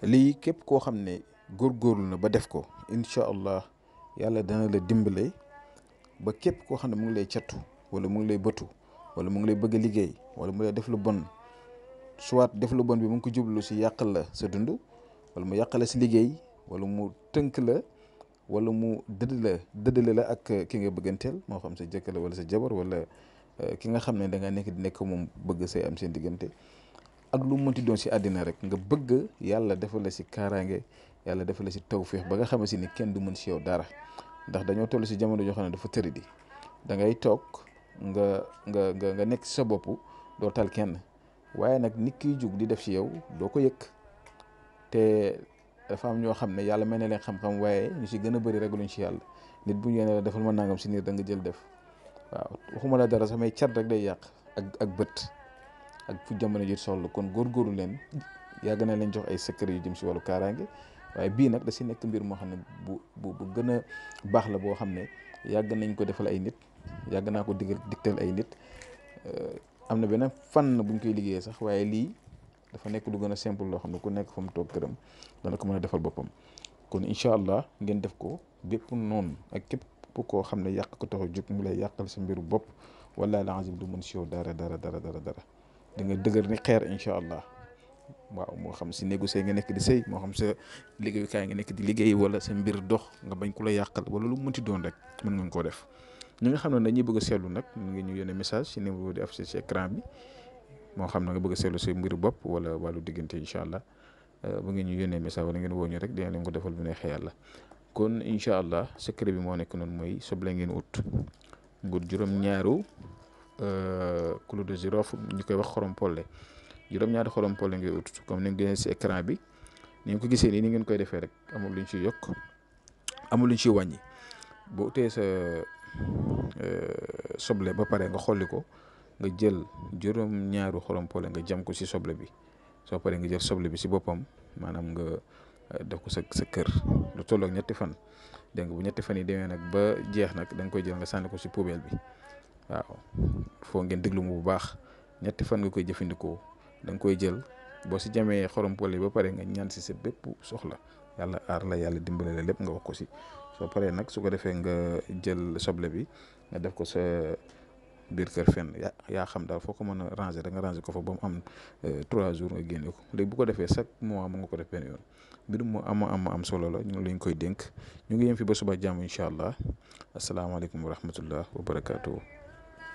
lii képp koo xam ne góorgóorlu na ba def ko incha allah yàlla dana la dimbale ba képp koo xam ne mu ngi lay cattu wala mu ngi lay bëtu wala mu ngi lay bëgg a liggéey wala mu lay def lu bon soit def lu bon bi mu ngi ko jublu si yàqal la sa dund wala mu yàqal la si liggéey wala mu tënk la wala mu dëddale la ak ki nga bëgganteel moo xam sa jëkkër la wala sa jabar wala ki nga xam ne da nga nekk di nekk moom bëgg say am seen diggante ak lu mënti doon si àddina rek nga bëgg yàlla defal la si kaaraange yàlla defal la si tawféex ba nga xamante ni kenn du mën si yow dara ndax dañoo toll si jamono joo xam ne dafa tëri di da ngay toog nga nekk si sa bopp doo tal kenn waaye nag nit kiy jug di def si yow doo ko yëg te dafa am ñoo xam ne yàlla may na leen xam-xam waaye ñu si gën a bëri ragaluñ si yàlla nit bu ñu la defal ma nangam si niir da nga jël def waaw waxuma la dara samay cat rek day yàq ak bët ak fu jamono ji soll kon góorgóorlu leen yàgg na leen jox ay secret yu jëm si wàllu kaaraange waaye bii nag da si nekk mbir moo xam ne bu gën a baax la boo xam ne yàgg nañ ko defal ay nit yàgg naa ko digtal ay nit am na beneen fànn buñ koy liggéeyee sax waaye lii dafa nekk lu gën a simple loo xam ne ku nekk fa mu toog këram dana ko mën a defal boppam kon incha allah ngeen def ko bépp noonu ak képp koo xam ne yàq ko tax a jóg mu lay yàqal sa mbiru bopp wala la azim du mën si yow dara di nga dëgër ni xeer incha allah waaw moo xam si négocier nga nekk di sëy moo xam sa liggéeyukaay nga nekk di liggéey wala sa mbir dox nga bañ ku la yàqal wala lu mënti doon rek mën nga koo def ñi nga xam ne dañuy bëgg a seetlu nag ñu ngi ñu yónnee message si numéro di affiché ci écran bi moo xam na nga bëgg a seetlu sa mbiru bopp wala wàllu diggante incha allah bu ngeen ñu yónnee message wala ngeen woo ñu rek dina leen ko defal bu neexee yàlla kon incha allah secret bi moo nekk noonu mooy soble ngeen ut ngut juróom-ñaaru clou de girofle ñu koy wax xorom polle juróom-ñaari xorom polle ngay ut comme ni ngeen si écran bi ni ngeen ko gisee nii ni ngeen koy defee rek amul luñ ciy yokk amul luñ ciy wàññi boo utee sa soble ba pare nga xolli ko nga jël juróom-ñaaru xorom polle nga jam ko si soble bi soo paree nga jël soble bi si boppam maanaam nga def ko sa kër lu tolloog ñetti fan dégg nga bu ñetti fan yi demee nag ba jeex nag da nga koy jël nga sànni ko si poubelle bi waaw foo ngeen déglu mu bu baax ñetti fan nga koy jëfandikoo da nga koy jël boo si jamee xorom polle ba pare nga ñaan si sa bépp soxla yàlla aar la yàlla dimbale la lépp nga wax ko si soo paree nag su ko defee nga jël soble bi nga def ko sa biir kër fenn yaa xam daal foo ko mën a ranger da nga ranger ko fa ba mu am 3 jours nga génne ko léegi bu ko defee chaque mois mu nga ko def benn yoon mbir mu am solo la ñu lañ koy dénk ñu ngi yem fi ba suba jàmm incha allah asalaamaaleykum wa rahmatullah wa barakaatu.